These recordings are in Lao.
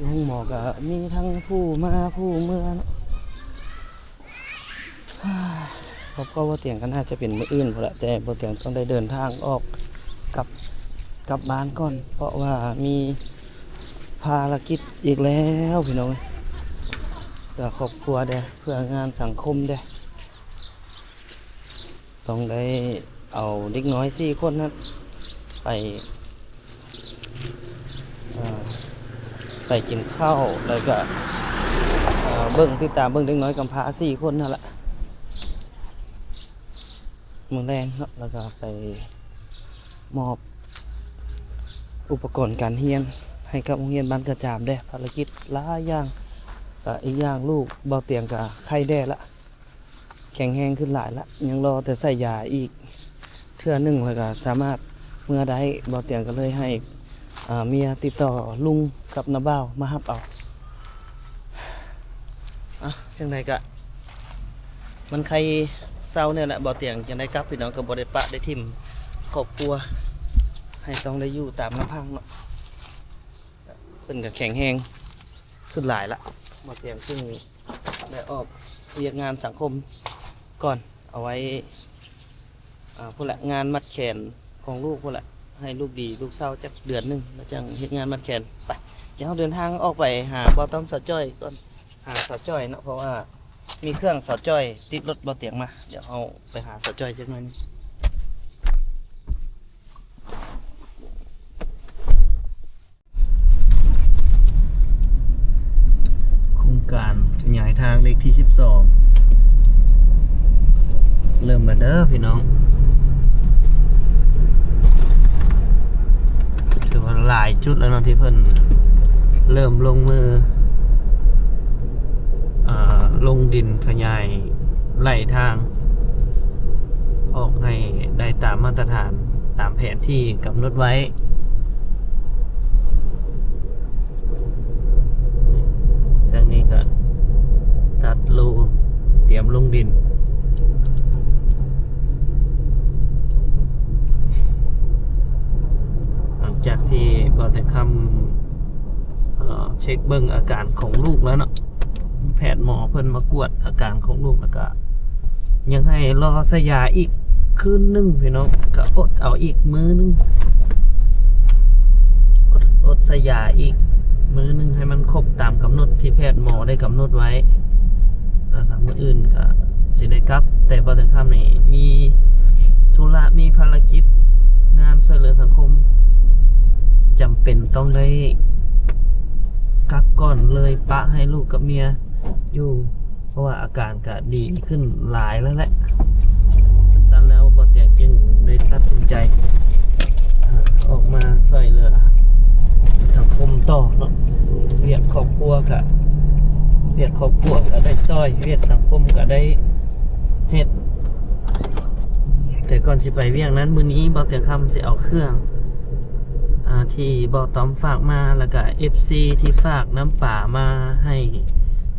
ໂຮງໝໍກໍມີທັງຜູ້ມາຜູ້ເມືອເນາະ. ຄອບຄົວບໍ່ຕຽງກໍໜ້າຈະເປັນມື້ອື່ນພຸ້ນລະ ແຕ່ບໍ່ຕຽງຕ້ອງໄດ້ເດີນທາງອອກກັບ ກັບບ້ານກ່ອນ ເພາະວ່າມີພາລະກິດອີກແລ້ວພີ່ນ້ອງເອີຍ ເພື່ອຄອບຄົວແດ່ ເພື່ອງານສັງຄົມແດ່. ຕ້ອງໄດ້ເອົາເດັກນ້ອຍສີ່ຄົນນັ້ນໄປ ເອີ ໄປກິນເຂົ້າ ແລ້ວກະ ເອີ ເບິ່ງ ຕິດຕາມເບິ່ງເດັກນ້ອຍກຳພ້າສີ່ຄົນນັ້ນລະ ມື້ແລງເນາະ ແລ້ວກະໄປມອບອຸປະກອນການຮຽນໃຫ້ກັບໂຮງຮຽນບ້ານກະຈາມແດ່. ພາລະກິດຫຼາຍຢ່າງ ກະອີກຢ່າງລູກເບົາຕຽງກະໄຂ້ແດ່ລະ ແຂງແຮງຂຶ້ນຫຼາຍລະ ຍັງລໍແຕ່ໃສ່ຢາອີກເທື່ອໜຶ່ງ ແລ້ວກະສາມາດເມືອໄດ້. ເບົາຕຽງກໍເລີຍໃຫ້ ເອີ ເມຍຕິດຕໍ່ລຸງກັບນ້າບ່າວມາຮັບເອົາ. ອາ ຈັ່ງໃດກະມັນໄຄເຊົາແນ່ລະ ເບົາຕຽງຈັ່ງໄດ້ກັບ ພີ່ນ້ອງກໍບໍ່ໄດ້ປະໄດ້ຖິ້ມຄອບຄົວ ໃຫ້ຕ້ອງໄດ້ຢູ່ຕາມລຳພັງເນາະ. ເພິ່ນກໍແຂງແຮງຂຶ້ນຫຼາຍລະ ເບົາຕຽງຈຶ່ງໄດ້ອອກວຽກງານສັງຄົມກ່ອນ ເອົາໄວ້ ອາ ພຸ້ນລະ ງານມັດແຂນຂອງລູກພຸ້ນລະ ໃຫ້ລູກດີ ລູກເຊົາຈັກເດືອນໜຶ່ງ ແລ້ວຈັ່ງເຮັດງານມັດແຂນ. ໄປ ດຽວເຮົາເດີນທາງອອກໄປຫາບ່າວຕ້ອມ ສາວຈ້ອຍກ່ອນ ຫາສາວຈ້ອຍເນາະ ເພາະວ່າມີເຄື່ອງສາວຈ້ອຍຕິດລົດເບົາຕຽງມາ. ດຽວເຮົາໄປຫາສາວຈ້ອຍຈັກໜ້ອຍໜຶ່ງ. ໂຄງການຂະຫຍາຍທາງເລກທີສິບສອງ ເລີ່ມແລ້ວເດີພີ່ນ້ອງ. ຖືວ່າຫຼາຍຈຸດແລ້ວເນາະ ທີ່ເພິ່ນເລີ່ມລົງມື ເອີ ລົງດິນຂະຫຍາຍໄລ່ທາງ ອອກໃຫ້ໄດ້ຕາມມາດຕະຖານ ຕາມແຜນທີ່ກຳນົດໄວ້. ທາງນີ້ກໍຕັດໂລ ຕຽມລົງດິນ. ຫຼັງຈາກທີ່ບ່າວແຕ່ງຄຳ ເອີ ເຊັກເບິ່ງອາການຂອງລູກແລ້ວເນາະ ແພດໝໍເພິ່ນມາກວດອາການຂອງລູກ ແລ້ວກະຍັງໃຫ້ລໍໃສ່ຢາອີກຄືນໜຶ່ງພີ່ນ້ອງ ກະອົດເອົາອີກມື້ໜຶ່ງ ອົດ ອົດໃສ່ຢາອີກມື້ໜຶ່ງ ໃຫ້ມັນຄົບຕາມກຳນົດທີ່ແພດໝໍໄດ້ກຳນົດໄວ້. ແລ້ວກະມື້ອື່ນກະຊິໄດ້ກັບ ແຕ່ບ່າວແຕ່ງຄຳນີ້ມີທຸລະ ມີພາລະກິດ ງານຊ່ວຍເຫຼືອສັງຄົມ ຈຳເປັນຕ້ອງໄດ້ກັບກ່ອນ ເລີຍປະໃຫ້ລູກກັບເມຍຢູ່ ເພາະວ່າອາການກະດີຂຶ້ນຫຼາຍແລ້ວແຫຼະ. ຊັ້ນແລ້ວບ່າວຕຽງຈຶ່ງໄດ້ຕັດສິນໃຈ ອາ ອອກມາຊ່ວຍເຫຼືອສັງຄົມຕໍ່ເນາະ. ວຽກຄອບຄົວກະ ວຽກຄອບຄົວກະໄດ້ຊ່ອຍ ວຽກສັງຄົມກະໄດ້ເຮັດ. ແຕ່ກ່ອນຊິໄປວຽກນັ້ນ ມື້ນີ້ບ່າວຕຽງຄຳຊິເອົາເຄື່ອງ ອາ ທີ່ບ່າວຕ້ອມຝາກມາ ແລ້ວກະເອັຟຊີທີ່ຝາກນ້ຳປາມາໃຫ້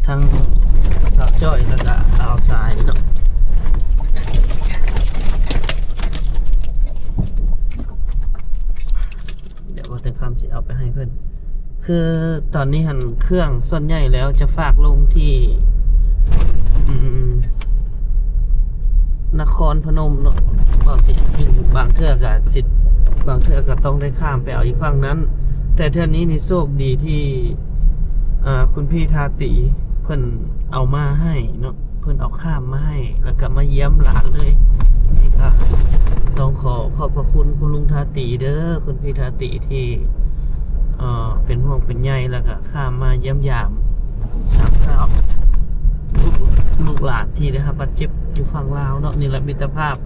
ທັງສາວຈ້ອຍ ແລ້ວກະບ່າວຊາຍເນາະ. ດຽວບ່າວແຕ່ງຄຳຊິເອົາໄປໃຫ້ເພິ່ນ. ຄືຕອນນີ້ຫັ້ນ ເຄື່ອງສ່ວນໃຫຍ່ແລ້ວຈະຝາກລົງທີ່ ອືມ ນະຄອນພະນົມເນາະ ບາງທີ ບາງເທື່ອກະຊິ ບາງເທື່ອກະຕ້ອງໄດ້ຂ້າມໄປເອົາຢູ່ຝັ່ງນັ້ນ. ແຕ່ເທື່ອນີ້ນີ້ໂຊກດີທີ່ ອາ ຄຸນພີ່ທາຕີເພິ່ນເອົາມາໃຫ້ເນາະ. ເພິ່ນເອົາຂ້າມມາໃຫ້ ແລ້ວກະມາຢ້ຽມຫຼານເລີຍ. ນີ້ກະຕ້ອງຂໍຂອບພະຄຸນຄຸນລຸງທາຕີເດີ ຄຸນພີ່ທາຕີທີ່ ເອີ ເປັນຫ່ວງເປັນໃຍ ແລ້ວກະຂ້າມມາຢ້ຽມຢາມ ຖາມຂ່າວລູກ ລູກຫຼານທີ່ໄດ້ຮັບບາດເຈັບຢູ່ຝັ່ງລາວເນາະ. ນີ້ແຫຼະມິດຕະພາບ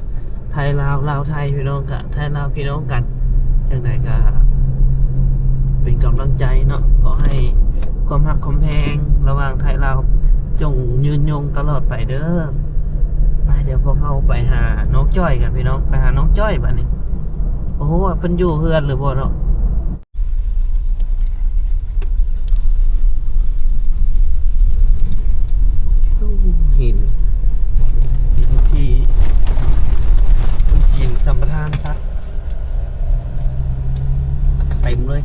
ໄທລາວ ລາວໄທພີ່ນ້ອງກະ ໄທລາວພີ່ນ້ອງກັນ. ຈັ່ງໃດກະເປັນກຳລັງໃຈເນາະ ຂໍໃຫ້ຄວາມຮັກຄວາມແພງລະຫວ່າງໄທລາວຈົ່ງຍືນຍົງຕະຫຼອດໄປເດີ. ໄປ ດຽວພວກເຮົາໄປຫານ້ອງຈ້ອຍກັນພີ່ນ້ອງ ໄປຫານ້ອງຈ້ອຍບາດນີ້. ໂອ້ໂຫ ເພິ່ນຢູ່ເຮືອນຫຼືບໍ່ເນາະ? ໂອ້ ຫີນ ຫີນທີ່ຄົນຈີນສຳປະທານຕັດເຕັມເລີຍ.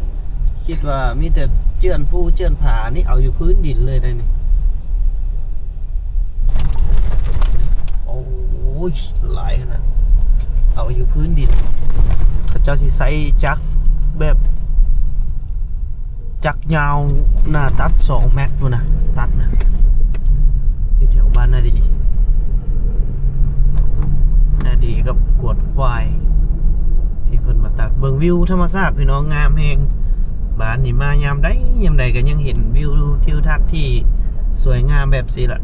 ຄິດວ່າມີແຕ່ເຈື່ອນພູເຈື່ອນຜານີ້ ເອົາຢູ່ພື້ນດິນເລີຍໄດ໋ນີ້. ໂອ້ຍ ຫຼາຍຂະໜາດ ເອົາຢູ່ພື້ນດິນ. ເຂົາເຈົ້າຊິໃຊ້ຈັກແບບ ຈັກຍາວໜ້າຕັດສອງແມັດພຸ້ນນະ ຕັດນະ ຢູ່ແຖວບ້ານນາດີ ນາດີກັບກວດຄວາຍ ທີ່ເພິ່ນມາຕັດ. ເບິ່ງວິວທຳມະຊາດພີ່ນ້ອງ ງາມແຮງ. ບ້ານນີ້ມາຍາມໃດຍາມໃດກໍຍັງເຫັນວິວທິວທັດທີ່ສວຍງາມແບບຊີ້ລະ.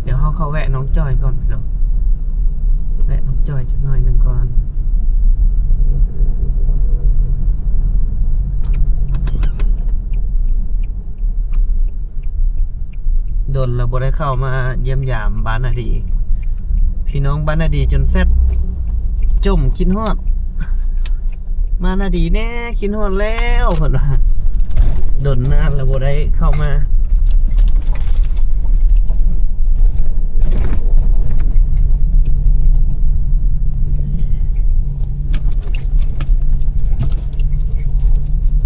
ດຽວເຮົາເຂົ້າແວະນ້ອງຈ້ອຍກ່ອນພີ່ນ້ອງ ແວະນ້ອງຈ້ອຍຈັກໜ້ອຍໜຶ່ງກ່ອນ. ດົນແລ້ວບໍ່ໄດ້ເຂົ້າມາຢ້ຽມຢາມບ້ານນາດີ ພີ່ນ້ອງບ້ານນາດີຈົນແຊັດຈົ່ມຄິດຮອດ. ມານາດີແດ່ ຄິດຮອດແລ້ວ ເພິ່ນວ່າ ດົນນານແລ້ວບໍ່ໄດ້ເຂົ້າມາ.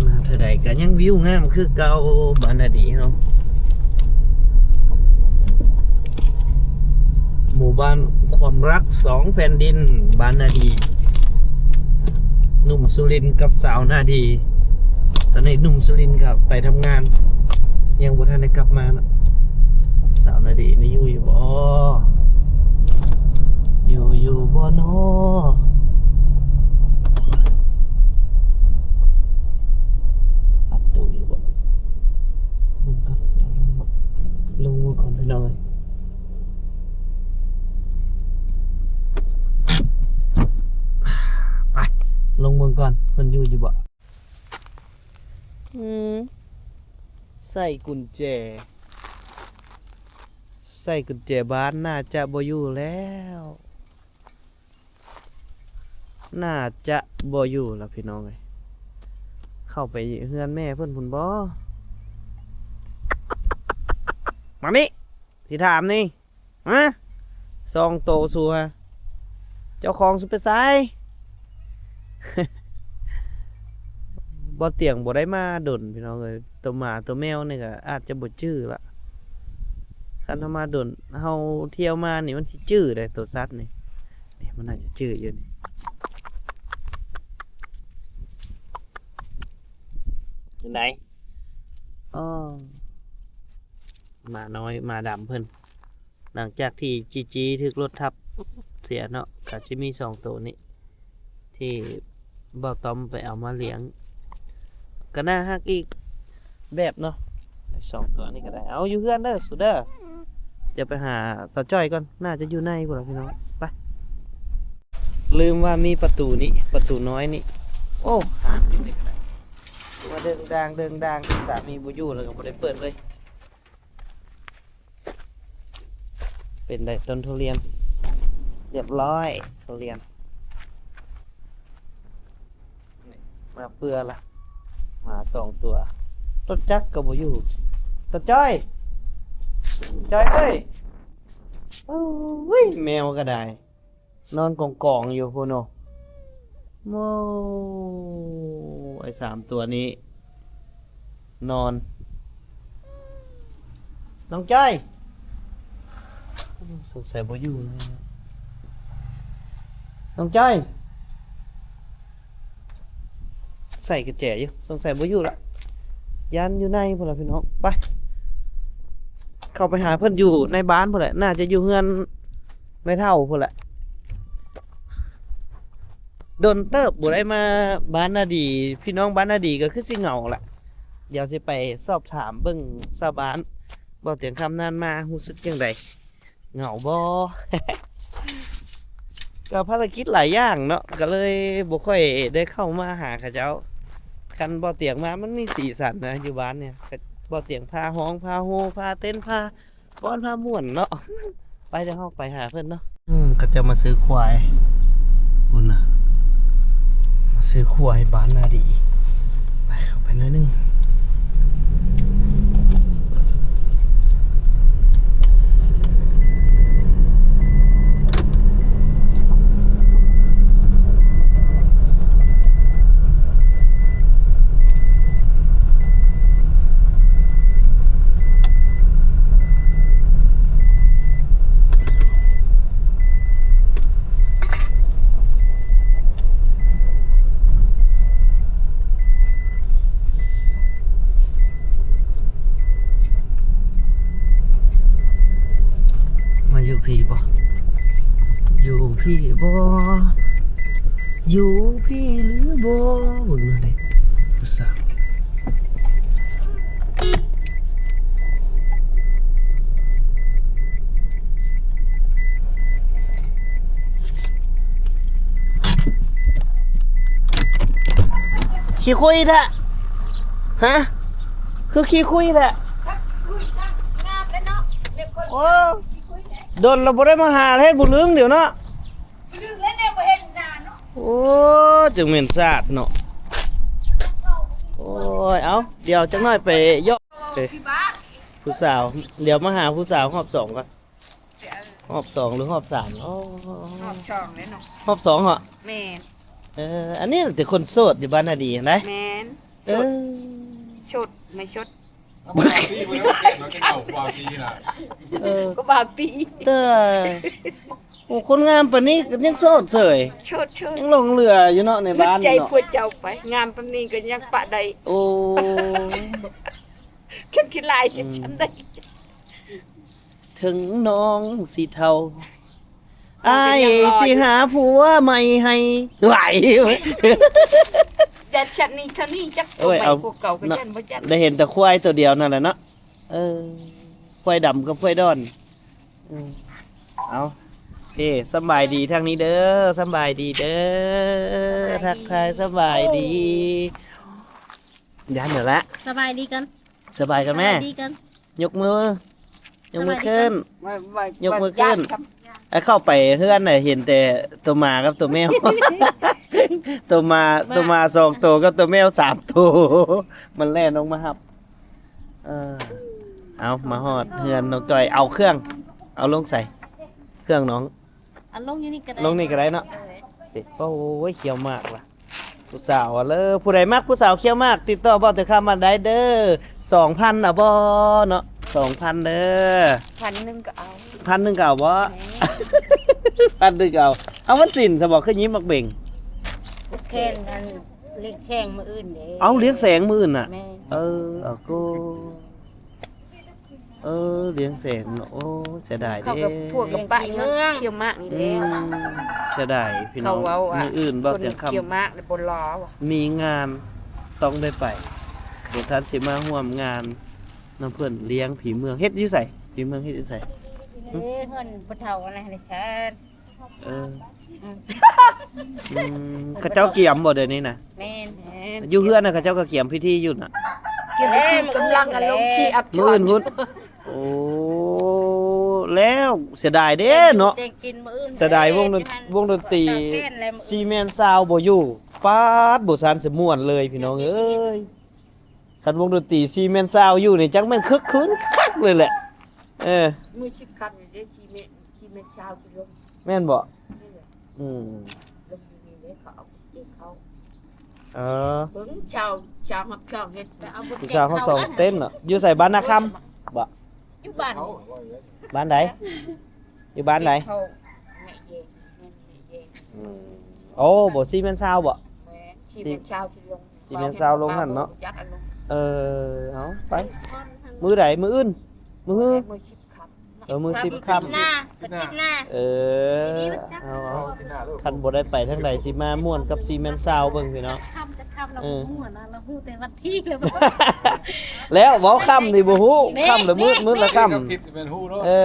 ມາເທື່ອໃດກໍຍັງວິວງາມຄືເກົ່າ ບ້ານນາດີເຮົາ. ໝູ່ບ້ານຄວາມຮັກສອງແຜ່ນດິນ ບ້ານນາດີ ໜຸ່ມສຸລິນກັບສາວນາດີ. ຕອນນີ້ໜຸ່ມສຸລິນກໍໄປທຳງານ ຍັງບໍ່ທັນໄດ້ກັບມາເນາະ. ສາວນາດີນີ້ຢູ່ຢູ່ບໍ່? ຢູ່ຢູ່ບໍ່ນໍ? ອັດຕູຢູ່ບໍ່? ເບິ່ງກ່ອນ ດຽວລົງ ລົງເບິ່ງກ່ອນພີ່ນ້ອງເອີຍ. ໄປ ລົງເບິ່ງກ່ອນ ເພິ່ນຢູ່ຢູ່ບໍ່? ອືມ ໃສ່ກຸນແຈ ໃສ່ກຸນແຈບ້ານ ໜ້າຈະບໍ່ຢູ່ແລ້ວ. ໜ້າຈະບໍ່ຢູ່ລະພີ່ນ້ອງເອີຍ. ເຂົ້າໄປເຮືອນແມ່ເພິ່ນພຸ້ນບໍ? ມານີ້ ຊິຖາມນີ້ ຮະ? ສອງໂຕຊູ ເຈົ້າຂອງຊິໄປໃສ? ບໍ່ຕຽງບໍ່ໄດ້ມາດົນພີ່ນ້ອງເອີຍ. ໂຕໝາໂຕແມວນີ້ກໍອາດຈະບໍ່ຈື່ລະ. ຄັນເຮົາມາດົນ ເຮົາທ່ຽວມານີ້ມັນຊິຈື່ໄດ໋ ໂຕສັດນີ້. ນີ້ມັນໜ້າຈະຈື່ຢູ່ນີ້. ຈັ່ງໃດ? ອໍ ໝານ້ອຍໝາດຳເພິ່ນ ຫຼັງຈາກທີ່ຈີຈີຖືກລົດທັບເສຍເນາະ ກໍຈະມີສອງໂຕນີ້ ທີ່ບ່າວຕ້ອມໄປເອົາມາລ້ຽງ ກໍໜ້າຮັກອີກແບບເນາະ. ສອງໂຕນີ້ກໍໄດ້ ເອົາຢູ່ເຮືອນເດີ ສູເດີ. ດຽວໄປຫາສາວຈ້ອຍກ່ອນ ໜ້າຈະຢູ່ໃນພຸ້ນລະພີ່ນ້ອງ. ໄປ ລືມວ່າມີປະຕູນີ້ ປະຕູນ້ອຍນີ້. ໂອ້ ຫາງຢູ່ນີ້ກໍໄດ້ ວ່າເດີງດາງເດີງດາງ ສາມີບໍ່ຢູ່ແລ້ວກໍບໍ່ໄດ້ເປີດເລີຍ. ເປັນໄດ໋ຕົ້ນທຸລຽນ? ຮຽບຮ້ອຍ ທຸລຽນ. ມາເຟືອລະ ໝາສອງຕົວ ລົດຈັກກໍບໍ່ຢູ່. ສາວຈ້ອຍ ຈ້ອຍເອີຍ. ໂອ້ຍ ແມວກໍໄດ້ ນອນກອງໆຢູ່ພຸ້ນເນາະ. ໂອ້ ໄອ້ສາມຕົວນີ້ນອນ. ນ້ອງຈ້ອຍ ສົງໄສບໍ່ຢູ່ແລ້ວ ນ້ອງຈ້ອຍ. ໃສ່ກຸນແຈຢູ່ ສົງໄສບໍ່ຢູ່ລະ ຢ້ານຢູ່ໃນພຸ້ນລະພີ່ນ້ອງ. ໄປ ເຂົ້າໄປຫາເພິ່ນຢູ່ໃນບ້ານພຸ້ນແຫຼະ ໜ້າຈະຢູ່ເຮືອນແມ່ເຖົ້າພຸ້ນແຫຼະ. ດົນເຕີບບໍ່ໄດ້ມາບ້ານນາດີ ພີ່ນ້ອງບ້ານນາດີກໍຄືຊິເຫງົາລະ. ດຽວຊິໄປສອບຖາມເບິ່ງຊາວບ້ານ ບໍ່ຕຽງຄຳນານມາ ຮູ້ສຶກຈັ່ງໃດ? ເຫງົາບໍ່? ກໍພາລະກິດຫຼາຍຢ່າງເນາະ ກໍເລີຍບໍ່ຄ່ອຍໄດ້ເຂົ້າມາຫາເຂົາເຈົ້າ. ຄັນບໍ່ຕຽງມາມັນມີສີສັນນະ ຢູ່ບ້ານນີ້ ບໍ່ຕຽງພາຮ້ອງ ພາໂຮ ພາເຕັ້ນ ພາຟ້ອນ ພາມ່ວນເນາະ. ໄປ ດຽວເຮົາໄປຫາເພິ່ນເນາະ. ອືມ ເຂົາເຈົ້າມາຊື້ຄວາຍ ພຸ້ນນະ ມາຊື້ຄວາຍບ້ານນາດີ. ໄປ ເຂົ້າໄປໜ້ອຍໜຶ່ງ. ບໍ່ ຢູ່ພີ້ຫຼືບໍ່? ເບິ່ງໜ່ອຍເດ້ ຜູ້ສາວ ຂີ້ຄຸຍແທ້ ຮະ ຄືຂີ້ຄຸຍແທ້ ໂອ້ ດົນລະບໍ່ໄດ້ມາຫາ ເຮັດບຸນລຶງດຽວເນາະ ໂອ້ ຈັ່ງແມ່ນຊາດເນາະ ໂອ້ຍ ເອົາ ດຽວຈັກໜ້ອຍໄປເຍາະ ເອີ ຜູ້ສາວ ດຽວມາຫາຜູ້ສາວຮອບສອງກ່ອນ ຮອບສອງຫຼືຮອບສາມ ໂອ້ ຮອບສອງແລ້ວເນາະ ຮອບສອງເນາະ ແມ່ນ ເອີ ອັນນີ້ແຕ່ຄົນໂສດຢູ່ບ້ານນາດີຫັ້ນໃດ ແມ່ນ ເອີ ໂສດ ໃໝ່ໂສດ ເອີ ກໍບ່າວຕີ ແຕ່ ໂອ້ ຄົນງາມປານນີ້ຍັງໂສດເສີຍ ໂສດ ໂສດ ຍັງຫຼົງເຫຼືອຢູ່ເນາະໃນບ້ານ ໃຈ ເນາະ ຜົວເຈົ້າໄປ ງາມປານນີ້ກໍຍັງປະໄດ້ ໂອ້ ຄັນຂີ້ລ້າຍ ອືມ ຊຳໃດ ເຖິງນ້ອງຊິເຖົ້າ ອ້າຍຊິຫາຜົວໃໝ່ໃຫ້ ໄຫວ ຢ່າຊັ້ນນີ້ເທົ່ານີ້ຈັກ ໂອ້ຍ ເອົາ ພວກເກົ່າກໍ ເນາະ ຢ້ານບໍ່ຈັກ ໄດ້ເຫັນແຕ່ຄວາຍໂຕດຽວນັ້ນແຫຼະເນາະ ເອີ ຄວາຍດຳກັບຄວາຍດອນ ເອີ ເອົາ ເອີ ສຳບາຍດີທາງນີ້ເດີ ສຳບາຍດີເດີ ສຳບາຍດີ ທັກທາຍສຳບາຍດີ ໂອ້ ຢ້ານແລ້ວລະ ສະບາຍດີກັນ ສະບາຍກັນແມ່ ສະບາຍດີກັນ ຍົກມື ຍົກມືຂຶ້ນ ສະບາຍດີກັນ ຍົກມືຂຶ້ນ ໄອ້ເຂົ້າໄປເຮືອນນະ ເຫັນແຕ່ໂຕໝາກັບໂຕແມວ ໂຕໝາ ໂຕໝາສອງໂຕກັບໂຕແມວສາມໂຕ ມັນແລ່ນອອກມາຮັບ ເອີ ເອົາ ມາຮອດເຮືອນນ້ອງຈ້ອຍ ເອົາເຄື່ອງ ເອົາລົງໃສ ເຄື່ອງນ້ອງ ອັນລົງຢູ່ນີ້ກໍໄດ້ ລົງນີ້ກໍໄດ້ເນາະ ເອີ ໂອ້ຍ ຂ້ຽວໝາກລະ ຜູ້ສາວເລີ ຜູ້ໃດມັກຜູ້ສາວຂ້ຽວໝາກ ຕິດຕໍ່ບ່າວເຕີຄຳມາໄດ້ເດີ ສອງພັນເອົາບໍ່ເນາະ ສອງພັນເດີ ພັນໜຶ່ງກໍເອົາ ພັນໜຶ່ງກໍເອົາບໍ່ ແມ່ນ ພັນໜຶ່ງກໍເອົາ ເອົາ ວັນສິນຊະບໍ່ ຄືຍິບໝາກເບັງ ແຂ່ງອັນ ລ້ຽງແຂງມື້ອື່ນເດ້ ເອົາ ລ້ຽງແຂງມື້ອື່ນນະ ແມ່ນ ເອີ ເອົາໂກ ເອີ ລ້ຽງແຂງເນາະ ໂອ້ ເສຍດາຍເດ້ ພວກກັບປະເມືອງ ຂ້ຽວໝາກນີ້ແຫຼະ ອືມ ເສຍດາຍພີ່ນ້ອງ ມື້ອື່ນບ່າວເຕີຄຳ ຂ້ຽວໝາກແລ້ວບໍ່ລໍ ມີງານຕ້ອງໄດ້ໄປ ບໍ່ທັນຊິມາຮ່ວມງານນຳເພິ່ນ ລ້ຽງຜີເມືອງ ເຮັດຢູ່ໃສ ຜີເມືອງເຮັດຢູ່ໃສ ເອີ ເຮືອນພໍ່ເຖົ້າອັນນັ້ນແຫຼະ ເອີ ອືມ ອືມ ເຂົາເຈົ້າກຽມບໍ່ດຽວນີ້ນະ ແມ່ນ ຢູ່ເຮືອນນະ ເຂົາເຈົ້າກໍກຽມພິທີຢູ່ນະ ກຽມກຳລັງກັນລົງຊີອັບ ມື້ອື່ນພຸ້ນ ໂອ້ ແລ້ວເສຍດາຍເດ້ເນາະ ແຕ່ງກິນມື້ອື່ນ ເສຍດາຍວົງດົນ ວົງດົນຕີ ຊີແມ່ນຊາວບໍ່ຢູ່ ປາດ ບໍ່ທັນຊິມ່ວນເລີຍພີ່ນ້ອງເອີຍ ຄັນວົງດົນຕີຊີແມ່ນຊາວຢູ່ນີ້ ຈັກແມ່ນຄຶກຄື້ນຄັກເລີຍແຫຼະ ເອີ ມື້ສິບຄ່ຳນີ້ເດ້ ຊີແມ່ນ ຊີແມ່ນຊາວຊິລົງ ແມ່ນບໍ່? ນີ້ແຫຼະ ອືມ ລົງຢູ່ນີ້ເດ້ ເຂົາເອົາເຈັກເຂົ້າ ເອີ ເບິ່ງຊາວ ຊາວຮັບຊ່ອງເຮັດ ຜູ້ສາວເຮົາສອງເຕັນເນາະ ຢູ່ໃສ ບ້ານນາຄຳບໍ່? ຢູ່ບ້ານ ບ້ານໃດ? ຢູ່ບ້ານໃດ? ອືມ ໂອ້ ບໍ່ ຊີແມ່ນຊາວບໍ່? ແມ່ນ ຊີແມ່ນຊາວຊິລົງ ຊີແມ່ນຊາວລົງຫັ້ນເນາະ ເອີ ເອົາ ໄປ ມື້ໃດ? ມື້ອື່ນ ມື້ຮື? ມື້ສິບຄ່ຳ ເອີ ມື້ສິບຄ່ຳ ອາທິດໜ້າ ອາທິດໜ້າ ເອີ ເອົາ ເອົາ ຄັນບໍ່ໄດ້ໄປທາງໃດ ຊິມາມ່ວນກັບຊີແມ່ນຊາວເບິ່ງພີ່ນ້ອງ ຄ່ຳຈະຄ່ຳລະ ເອີ ບໍ່ຮູ້ນະ ລະຮູ້ແຕ່ວັນທີລະ ແລ້ວເວົ້າຄ່ຳນີ້ບໍ່ຮູ້ ແມ່ນ ຄ່ຳລະມືດ ແມ່ນ ມືດລະຄ່ຳ ແມ່ນ ເອີ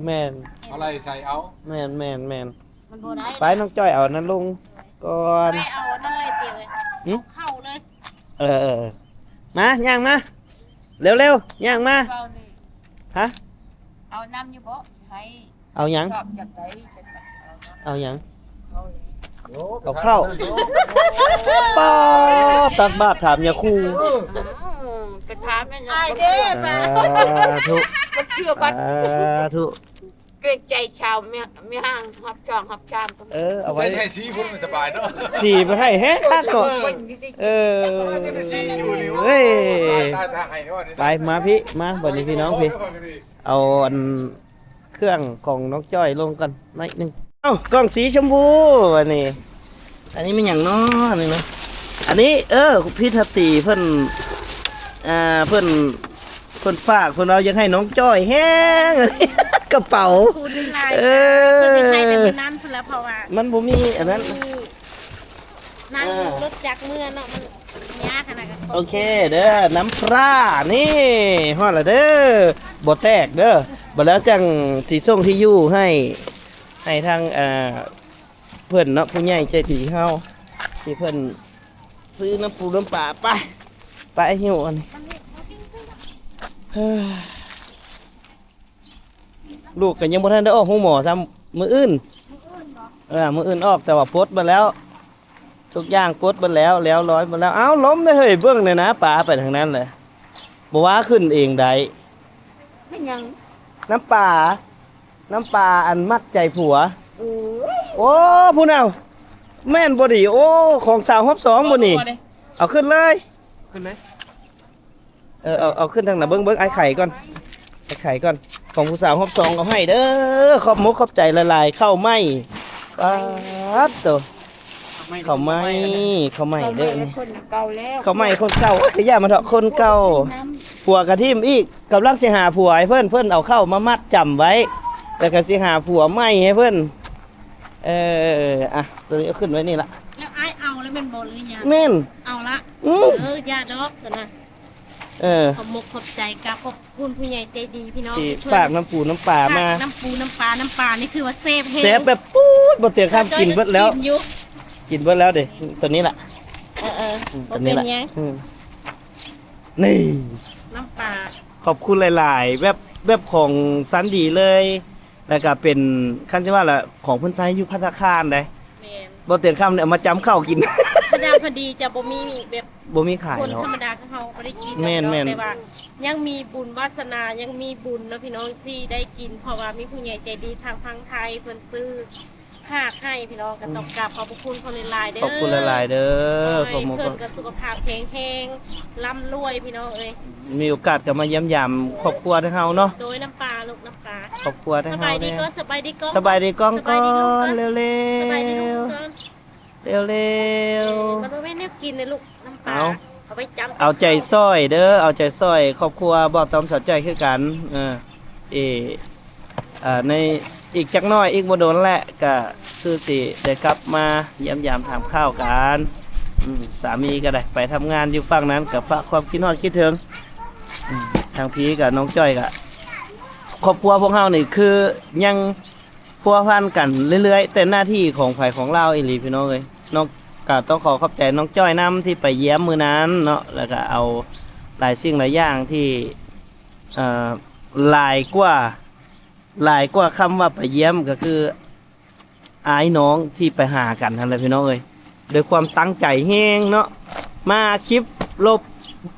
ແມ່ນ ເອົາໄລ່ໃສ່ເອົາ ແມ່ນ ແມ່ນ ແມ່ນ ມັນບໍ່ໄດ້ ໄປ ນ້ອງຈ້ອຍເອົາອັນນັ້ນລົງກ່ອນ ໄປເອົາອັນນັ້ນເລີຍຕິ ຫຶ? ເອົາເຂົ້າເລີຍ ເອີ ເອີ ເອີ ມາ ຍ່າງມາ ເລັວໆ ຍ່າງມາ ເວົ້ານີ້ ຮະ? ເອົານຳຢູ່ບໍ່? ໃຫ້ ເອົາຫຍັງ? ຊອບຈາກໃດ? ເອົາຫຍັງ? ເອົາເຂົ້າ ປ້າ ຕັກບາດຖາມຍາຄູ ເອີ ໄປຖາມແມ່ນຫຍັງ ອ້າຍເດ້ ສາທຸ ບໍ່ເຊື່ອບັດ ສາທຸ ເກງໃຈຊາວແມ່ ແມ່ຫ້າງຮັບຊ່ອງຮັບຊາມ ເອີ ເອົາໄວ້ ໃຫ້ສີພຸ້ນມັນສະບາຍເນາະ ສີໄປໃຫ້ແຮງຄັກເນາະ ເອີ ເອີຍ ຕາຍ ຕາຍ ຕາຍ ໃຫ້ເນາະ ໄປ ມາພີ້ ມາ ບັດນີ້ພີ່ນ້ອງພີ້ ເອົາອັນ ເຄື່ອງຂອງນ້ອງຈ້ອຍລົງກ່ອນໜ້ອຍໜຶ່ງ ເອົ້າ ກ່ອງສີຊົມພູ ອັນນີ້ ອັນນີ້ແມ່ນຫຍັງເນາະ ອັນນີ້ເນາະ ອັນນີ້ ເອີ ພິດທະຕີເພິ່ນ ອ່າ ເພິ່ນ ເພິ່ນຝາກ ເພິ່ນວ່າຢາກໃຫ້ນ້ອງຈ້ອຍແຮງ ອັນນີ້ ກະເປົາ ເອີ ເພິ່ນໃຫ້ແຕ່ມື້ນັ້ນ ເພິ່ ແລ້ວ ເພາະວ່າ ມັນບໍ່ມີອັນນັ້ນ ມີນັ່ງ ເອີ ລົດຈັກເມືອເນາະ ມັນຍາກຂະໜາດ. ໂອເຄ ເດີ ນ້ຳປາ ນີ້ ຮອດແລ້ວເດີ ບໍ່ແຕກເດີ. ບັດແລ້ວຈັ່ງຊິສົ່ງທີ່ຢູ່ໃຫ້ ໃຫ້ທາງ ເອີ ເພິ່ນເນາະ ຜູ້ໃຫຍ່ໃຈດີເຮົາ ທີ່ເພິ່ນຊື້ນ້ຳປູນ້ຳປາ. ໄປ ໄປຫິ້ວອັນນີ້. ເອີ ລູກກໍຍັງບໍ່ທັນໄດ້ອອກໂຮງໝໍຊ້ຳ ມື້ອື່ນ ເອີ ມື້ອື່ນອອກ ແຕ່ວ່າປົດເບິດແລ້ວ ທຸກຢ່າງປົດເບິດແລ້ວ ແລ້ວລອຍເບິດແລ້ວ. ອ້າວ ລົ້ມເດ້ເຮີ້ຍ ເບິ່ງແດ່ນະ ປາໄປທາງນັ້ນແຫຼະ ບໍ່ວ່າຂຶ້ນເອງໄດ້. ແມ່ນຫຍັງ? ນ້ຳປາ ນ້ຳປາອັນມັດໃຈຜົວ. ໂອ້ຍ ໂອ້ ພຸ້ນເອົາ ແມ່ນບໍ່ນີ້? ໂອ້ ຂອງສາວຮອບສອງບໍ່ນີ້? ເອົາຂຶ້ນເລີຍ ຂຶ້ນເລີຍ. ເອີ ເອົາ ເອົາຂຶ້ນທາງໜ້າ ເບິ່ງ ເບິ່ງ ອ້າຍໄຂກ່ອນ ອ້າຍໄຂກ່ອນ. ຂອງຜູ້ສາວຮອບສອງເອົາໃຫ້ເດີ ຂອບມົກຂອບໃຈຫຼາຍໆ. ເຂົ້າໃໝ່ ປາດໂຕ ເຂົ້າໃໝ່ ເຂົ້າໃໝ່ເດີ ເຂົ້າໃໝ່ຄົນເກົ່າແລ້ວ ເຂົ້າໃໝ່ຄົນເກົ່າ. ໂອ້ຍ ຢ່າມາເຖາະ ຄົນເກົ່າ ຜົວກະຖິ້ມອີກ ກຳລັງຊິຫາຜົວໃຫ້ເພິ່ນ ເພິ່ນເອົາເຂົ້າມາມັດຈຳໄວ້ ແລ້ວກະຊິຫາຜົວໃໝ່ໃຫ້ເພິ່ນ. ເອີ ອ່ະ ໂຕນີ້ເອົາຂຶ້ນໄວ້ນີ້ລະ. ແລ້ວອ້າຍເອົາແລ້ວແມ່ນບໍ່ ຫຼືຍັງ? ແມ່ນ ເອົາລະ. ອື ເອີ ຢ່າດອກຊັ້ນນະ. ເອີ ຂອບມົກຂອບໃຈ ກາບຂອບຄຸນຜູ້ໃຫຍ່ໃຈດີພີ່ນ້ອງ ທີ່ຝາກນ້ຳປູນ້ຳປາມາ ນ້ຳປູນ້ຳປາ ນ້ຳປານີ້ຄືວ່າແຊບແຮງ ແຊບແບບ ປູດ ບໍ່ຕຽງຄຳກິນເບິດແລ້ວ ກິນເບິດແລ້ວເດ້. ໂຕນີ້ລະ ເອີໆ ບໍ່ເປັນຫຍັງ ນີ້ ນ້ຳປາ ຂອບຄຸນຫຼາຍໆ ແບບ ແບບຂອງຊັ້ນດີເລີຍ. ແລ້ວກະເປັນ ຄັນຊິວ່າລະ ຂອງເພິ່ນໃຊ້ຢູ່ພັດຕາຄານໃດ໋. ແມ່ນ ບໍ່ຕຽງຄຳເອົາມາຈຳເຂົ້າກິນ ພະດາ ພໍດີຈະບໍ່ມີແບບ ບໍ່ມີຂາຍເນາະ ຄົນທຳມະດາຄືເຮົາບໍ່ໄດ້ກິນ. ແມ່ນໆ ແຕ່ວ່າຍັງມີບຸນວາສະໜາ ຍັງມີບຸນເນາະພີ່ນ້ອງ ທີ່ໄດ້ກິນ ເພາະວ່າມີຜູ້ໃຫຍ່ໃຈດີທາງຝັ່ງໄທ ເພິ່ນຊື້ຝາກໃຫ້ພີ່ນ້ອງ ກໍຕ້ອງກາບຂອບພະຄຸນເພິ່ນຫຼາຍໆເດີ. ຂອບຄຸນຫຼາຍໆເດີ ຂອບຄຸນ. ເພິ່ນກໍສຸຂະພາບແຂງແຮງ ລ່ຳລວຍພີ່ນ້ອງເອີຍ. ມີໂອກາດກໍມາຢ້ຽມຢາມຄອບຄົວທາງເຮົາເນາະ. ໂດຍ ນ້ຳປາລູກ ນ້ຳປາ ຄອບຄົວທາງເຮົາ. ສະບາຍດີກ່ອນ ສະບາຍດີກ້ອງ ສະບາຍດີກ້ອງ ສະບາຍດີລູກ ເລັວໆ ສະບາຍດີລູກກ່ອນ ເລັວໆ. ເອີ ມັນບໍ່ແມ່ນແນວກິນເດ້ລູກ ນ້ຳປາ ເອົາ ເອົາໄວ້ຈຳ ເອົາໃຈຊ່ອຍເດີ ເອົາໃຈຊ່ອຍຄອບຄົວບ່າວຕ້ອມສາວຈ້ອຍຄືກັນ. ເອີ ເອີ ໃນອີກຈັກໜ້ອຍ ອີກບໍ່ດົນແຫຼະ ກະຄືຊິໄດ້ກັບມາຢ້ຽມຢາມຖາມຂ່າວກັນ. ອື ສາມີກໍໄດ້ໄປທຳງານຢູ່ຝັ່ງນັ້ນ ກໍຝາກຄວາມຄິດຮອດຄິດເຖິງ. ອື ທາງພີ້ກັບນ້ອງຈ້ອຍ ກໍຄອບຄົວພວກເຮົານີ້ຄືຍັງພົວພັນກັນເລື້ອຍໆ ແຕ່ໜ້າທີ່ຂອງໃຜຂອງລາວອີ່ຫຼີພີ່ນ້ອງເອີຍ. ນ້ອງກໍຕ້ອງຂໍຂອບໃຈນ້ອງຈ້ອຍນຳທີ່ໄປຢ້ຽມມື້ນັ້ນເນາະ ແລ້ວກໍເອົາຫຼາຍສິ່ງຫຼາຍຢ່າງທີ່ ເອີ ຫຼາຍກວ່າ ຫຼາຍກວ່າຄຳວ່າໄປຢ້ຽມ ກໍຄືອ້າຍນ້ອງທີ່ໄປຫາກັນຫັ້ນແຫຼະພີ່ນ້ອງເອີຍ ດ້ວຍຄວາມຕັ້ງໃຈແຮງເນາະ ມາຄລິບລົບ.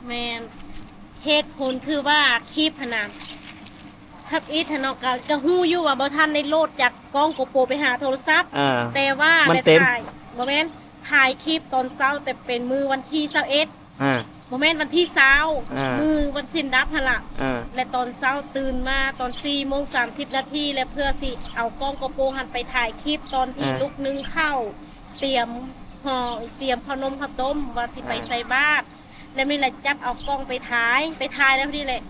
ແມ່ນ ເຫດຜົນຄືວ່າຄລິບຫັ້ນນະ ທຳອິດຫັ້ນເນາະ ກໍ ກໍຮູ້ຢູ່ວ່າບໍ່ທັນໄດ້ໂຫຼດຈາກກ້ອງໂກໂປໄປຫາໂທລະສັບ ອ່າ ແຕ່ວ່າ ມັນເຕັມ ໄດ້ຖ່າຍ ບໍ່ແມ່ນ ຖ່າຍຄລິບຕອນເຊົ້າ ແຕ່ເປັນມື້ວັນທີຊາວເອັດ ອ່າ ບໍ່ແມ່ນວັນທີຊາວ ອ່າ ມື້ວັນສິນດັບຫັ້ນລະ ອ່າ ແລະຕອນເຊົ້າຕື່ນມາຕອນສີ່ໂມງສາມສິບນາທີ ແລະເພື່ອຊິເອົາກ້ອງໂກໂປຫັ້ນໄປຖ່າຍຄລິບຕອນທີ່ ອ່າ ລຸກໜຶ່ງເຂົ້າ ຕຽມຫໍ່ ຕຽມເຂົ້າໜົມເຂົ້າຕົ້ມ ວ່າຊິໄປ ອ່າ ໃສ່ບາດ ແລະນີ້ແຫຼະຈັບເອົາກ້ອງໄປຖ່າຍ ໄປຖ່າຍແລ້ວນີ້ແຫຼະ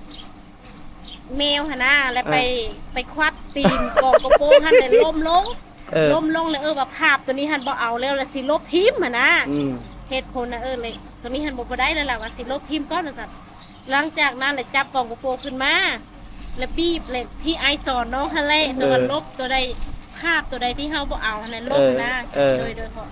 ແມວຫັ້ນນະ ແລ້ວໄປ ເອີ ໄປຂວັດຕີນກ້ອງໂກໂປຫັ້ນ ແລ້ວລົ້ມລົງ ເອີ ລົ້ມລົງແລ້ວ ເອີ ວ່າພາບໂຕນີ້ຫັ້ນບໍ່ເອົາແລ້ວ ແລ້ວຊິລົບຖິ້ມຫັ້ນນະ ອືມ ເຫດຜົນນະ ເອີ ເລີຍ ໂຕນີ້ຫັ້ນບໍ່ ບໍ່ໄດ້ແລ້ວລະ ວ່າຊິລົບຖິ້ມກ່ອນວ່າຊັ້ນ. ຫຼັງຈາກນັ້ນລະຈັບກ້ອງໂກໂປຂຶ້ນມາ ລະບີບ ລະທີ່ອ້າຍສອນນ້ອງຫັ້ນແຫຼະ ເອີ ໂຕວ່າລົບໂຕໃດ ພາບໂຕໃດທີ່ເຮົາບໍ່ເອົາຫັ້ນນະ ລົບນະ ເອີ ເອີ ໂດຍ ໂດຍ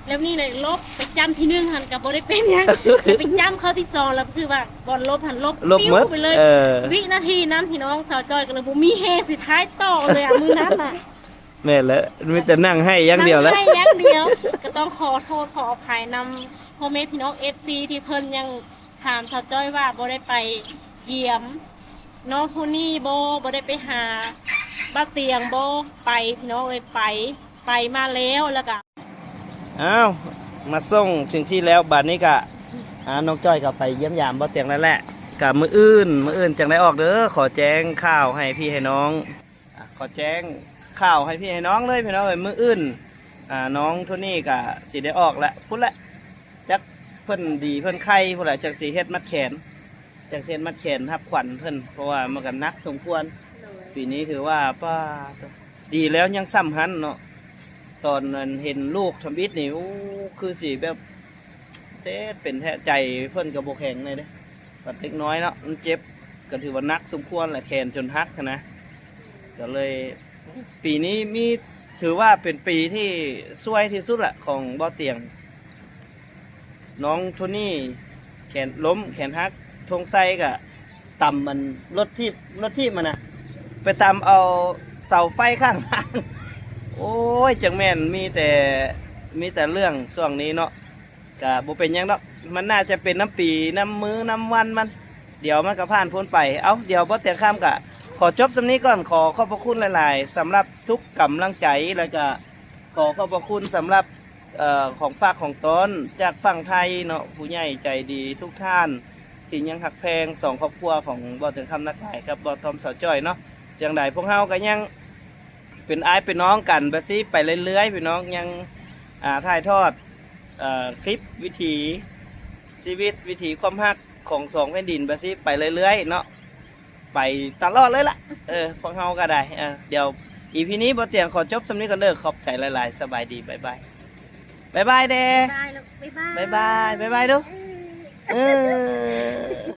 ແລ້ວນີ້ລະລົບ ໄປຈ້ຳທີໜຶ່ງຫັ້ນກໍບໍ່ໄດ້ເປັນຫຍັງ ແຕ່ໄປຈ້ຳເຂົ້າທີສອງລະຄືວ່າບ່ອນລົບຫັ້ນລົບ ລົບໝົດ ປິວໄປເລີຍ ເອີ ວິນາທີນັ້ນພີ່ນ້ອງ ສາວຈ້ອຍກໍເລີຍບໍ່ມີແຮງຊິຖ່າຍຕໍ່ເລີຍ ອະ ມື້ນັ້ນນະ. ແມ່ນແຫຼະ ມີແຕ່ນັ່ງໄຫ້ຢ່າງດຽວແຫຼະ ນັ່ງໄຫ້ຢ່າງດຽວ ກໍຕ້ອງຂໍໂທດຂໍອະໄພນຳພໍ່ແມ່ພີ່ນ້ອງເອັຟຊີ ທີ່ເພິ່ນຍັງຖາມສາວຈ້ອຍວ່າບໍ່ໄດ້ໄປຢ້ຽມນ້ອງໂທນີ້ບໍ່ ບໍ່ໄດ້ໄປຫາບ່າວຕຽງບໍ່ ໄປພີ່ນ້ອງເອີຍ ໄປ ໄປມາແລ້ວ ແລ້ວກະ ອ້າວ ມາສົ່ງເຖິງທີ່ແລ້ວ ບາດນີ້ກະ ອ່າ ນ້ອງຈ້ອຍກໍໄປຢ້ຽມຢາມບ່າວຕຽງແລ້ວແຫຼະ ກະມື້ອື່ນ ມື້ອື່ນຈັ່ງໄດ້ອອກເດີ ຂໍແຈ້ງຂ່າວໃຫ້ພີ່ໃຫ້ນ້ອງ ອ່າ ຂໍແຈ້ງຂ່າວໃຫ້ພີ່ໃຫ້ນ້ອງເລີຍພີ່ນ້ອງເອີຍ ມື້ອື່ນ ອ່າ ນ້ອງໂທນີ້ກະຊິໄດ້ອອກແລ້ວ ພຸ້ນແຫຼະ ຈັກເພິ່ນດີເພິ່ນໄຄພຸ້ນແຫຼະ ຈັກຊິເຮັດມັດແຂນ ຈັກຊິເຮັດມັດແຂນຮັບຂວັນເພິ່ນ ເພາະວ່າມັນກະໜັກສົມຄວນ ໂດຍ ປີນີ້ຖືວ່າ ປາດ ດີແລ້ວຍັງຊ້ຳຫັ້ນເນາະ ຕອນນັ້ນເຫັນລູກທຳອິດນີ້ ໂອ້ ຄືຊິແບບເສດເປັນແທ້ ໃຈເພິ່ນກໍບໍ່ແຂງແດ່ເດ້ ບັດເດັກນ້ອຍເນາະ ມັນເຈັບ ກໍຖືວ່າໜັກສົມຄວນແຫຼະ ແຂນຈົນຫັກຫັ້ນນະ ກໍເລີຍ ປີນີ້ມີ ຖືວ່າເປັນປີທີ່ຊວຍທີ່ສຸດລະຂອງບໍ່ຕຽງ. ນ້ອງໂທນີ້ແຂນລົ້ມ ແຂນຫັກ ທອງໄຊກະຕຳອັນລົດຖີບ ລົດຖີບຫັ້ນນະ ໄປຕຳເອົາເສົາໄຟຂ້າງທາງ ໂອ້ຍ ຈັ່ງແມ່ນມີແຕ່ ມີແຕ່ເລື່ອງຊ່ວງນີ້ເນາະ ກະບໍ່ເປັນຫຍັງດອກ ມັນໜ້າຈະເປັນນຳປີ ນຳມື້ ນຳວັນມັນ ດຽວມັນກະຜ່ານພົ້ນໄປ. ເອົ້າ ດຽວບໍ່ຕຽງຄຳກະຂໍຈົບສ່ຳນີ້ກ່ອນ ຂໍຂອບພະຄຸນຫຼາຍໆ ສຳລັບທຸກກຳລັງໃຈ ແລ້ວກະ ຂໍຂອບພະຄຸນສຳລັບ ເອີ ຂອງຝາກຂອງຕ້ອນຈາກຝັ່ງໄທເນາະ ຜູ້ໃຫຍ່ໃຈດີທຸກທ່ານ ທີ່ຍັງຮັກແພງສອງຄອບຄົວຂອງບໍ່ເຖິງຄຳນັກຫຼາຍກັບບໍ່ຕ້ອມສາວຈ້ອຍເນາະ. ຈັ່ງໃດພວກເຮົາກໍຍັງເປັນອ້າຍເປັນນ້ອງກັນແບບຊີ້ໄປເລື້ອຍໆ ພີ່ນ້ອງ ຍັງ ອ່າ ຖ່າຍທອດ ເອີ ຄລິບວິຖີຊີວິດ ວິຖີຄວາມຮັກຂອງສອງແຜ່ນດິນແບບຊີ້ໄປເລື້ອຍໆເນາະ. ໄປຕະຫຼອດເລີຍລະ ເອີ ພວກເຮົາກໍໄດ້ ເອີ ດຽວອີພີນີ້ບໍ່ຕຽງຂໍຈົບສ່ຳນີ້ກ່ອນເດີ ຂອບໃຈຫຼາຍໆ ສະບາຍດີ ບາຍບາຍ ບາຍບາຍແດ່ ບາຍບາຍລູກ ບາຍບາຍ ບາຍບາຍ ບາຍບາຍດູ ເອີ ເອີ.